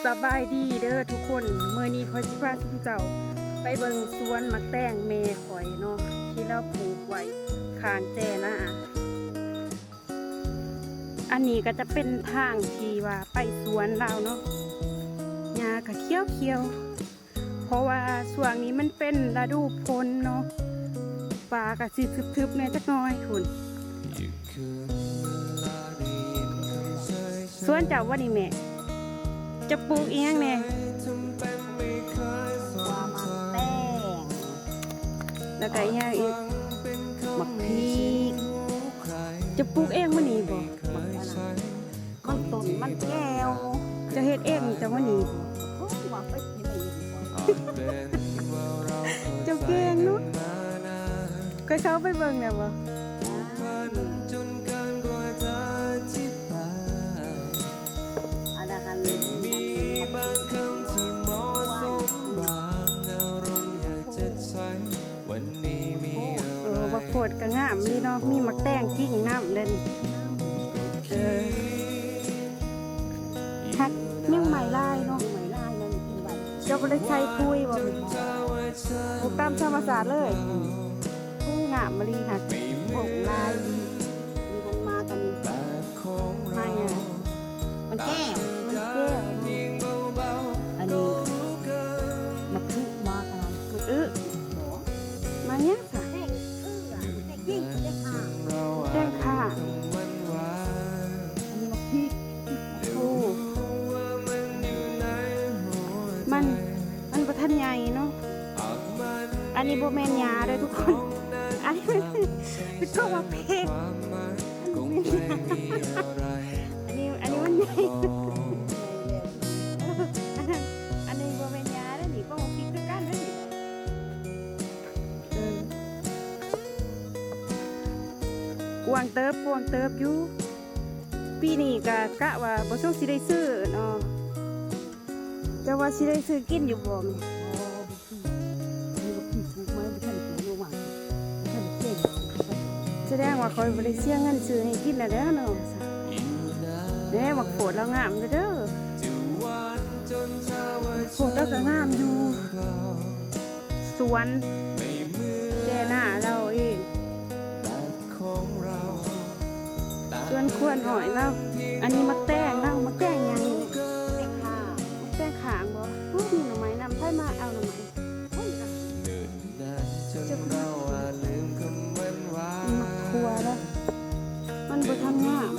ສະບາຍດີເດີທຸກຄົນ, ມື້ນີ້ຂ້ອຍຊິພາຊຸມເຈົ້າໄປເບິ່ງສວນໝາກແຕງແມ່ຂ້ອຍເນາະ ທີ່ລາວປູກໄວ້ຂ້າງແຈນາ. ອັນນີ້ກໍຈະເປັນທາງທີ່ວ່າໄປສວນລາວເນາະ, ຫຍ້າກໍຂຽວໆ ເພາະວ່າຊ່ວງນີ້ມັນເປັນລະດູຝົນເນາະ, ປ່າກໍຊິທຶບໆແດ່ຈັກໜ້ອຍພຸ້ນ. ສວນເຈົ້າບໍ່ນີ້ແມ່? ເຈົ້າປູກອີ່ຫຍັງແດ່? ໝາກແຕງ ແລ້ວກໍອີ່ຫຍັງອີກ? ໝາກພິກ. ເຈົ້າປູກເອງບໍ່ນີ້ບໍ່? ມັນຕົ້ນມັນແກ້ວ. ເຈົ້າເຮັດເອງເຈົ້າບໍ່ນີ້? ໂອ້ ວ່າໄປກິນເອງ. ເຈົ້າເກັ່ງເນາະ. ເຄີຍເຂົ້າໄປເບິ່ງແລ້ວບໍ່? ອັນນັ້ນ ເອີ ບັກໂພດກໍງາມອີ່ຫຼີເນາະ, ມີໝາກແຕງກິ້ງນຳເດ້. ເອີ ຮັກຍັງໃໝ່ຫຼາຍເນາະ. ເຈົ້າບໍ່ໄດ້ໃສ່ປຸ໋ຍບໍ່? ປູກຕາມທຳມະຊາດເລີຍ. ໂອ້ ງາມມະລີ. ຮັກ ໂອ້ ຫຼາຍ. ມີທັງໝາກ ອັນນີ້ ໝາກຫຍັງ? ໝາກແກ້ວ ໝາກແກ້ວ. ອັນນີ້ໝາກອຶ ໝາກອະ ໝາກອຶ ໝາກຫຍັງ? ແຕງຂ້າ ແຕງຂ້າ. ອັນນີ້ໝາກພິກ. ໂອ້ ມັນ ມັນບໍ່ທັນໃຫຍ່ເນາະ. ອັນນີ້ບໍ່ແມ່ນຫຍ້າເດີທຸກຄົນ, ອັນນີ້ເປັນ ເປັນຂອງໝາກເຜັດ. ອັນນີ້ ອັນນີ້ມັນໃຫຍ່. ອັນນັ້ນ ອັນນີ້ບໍ່ແມ່ນຫຍ້າເດີນີ້, ຂອງໝາກພິກຄືກັນເດີນີ້. ເອີ ກວ້າງເຕີບ ກວ້າງເຕີບຢູ່. ປີນີ້ກະ ກະວ່າບໍ່ຊົງຊິໄດ້ຊື້ເນາະ. ເຈົ້າວ່າຊິໄດ້ຊື້ກິນຢູ່ບໍ່? ສະແດງວ່າຂ້ອຍບໍ່ໄດ້ເສຍເງິນຊື້ໃຫ້ກິນແລ້ວເດີເນາະ. ແນ່ ບັກໂພດລາວງາມເດີ. ໂພດລາວກໍງາມຢູ່. ສວນແຈນາລາວເອງ, ສວນຄົວນ້ອຍລາວ. ອັນນີ້ໝາກແຕງລາວ. ໝາກແຕງຫຍັງນີ້? ໝາກແຕງຂ່າງບໍ? ໂອ້ ມີໜໍ່ໄມ້ນຳ. ໃຜມາເອົາໜໍ່ໄມ້? ຈັກໝາກ ໝາກຂົ້ວລະ ມັນບໍ່ທັນງາມ.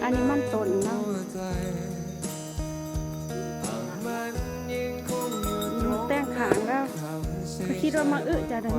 ອັນນີ້ມັນຕົ້ນລາວ. ແຕງຂ້າງລາວ ຂ້ອຍຄິດວ່າໝາກອຶຈະໄດ້.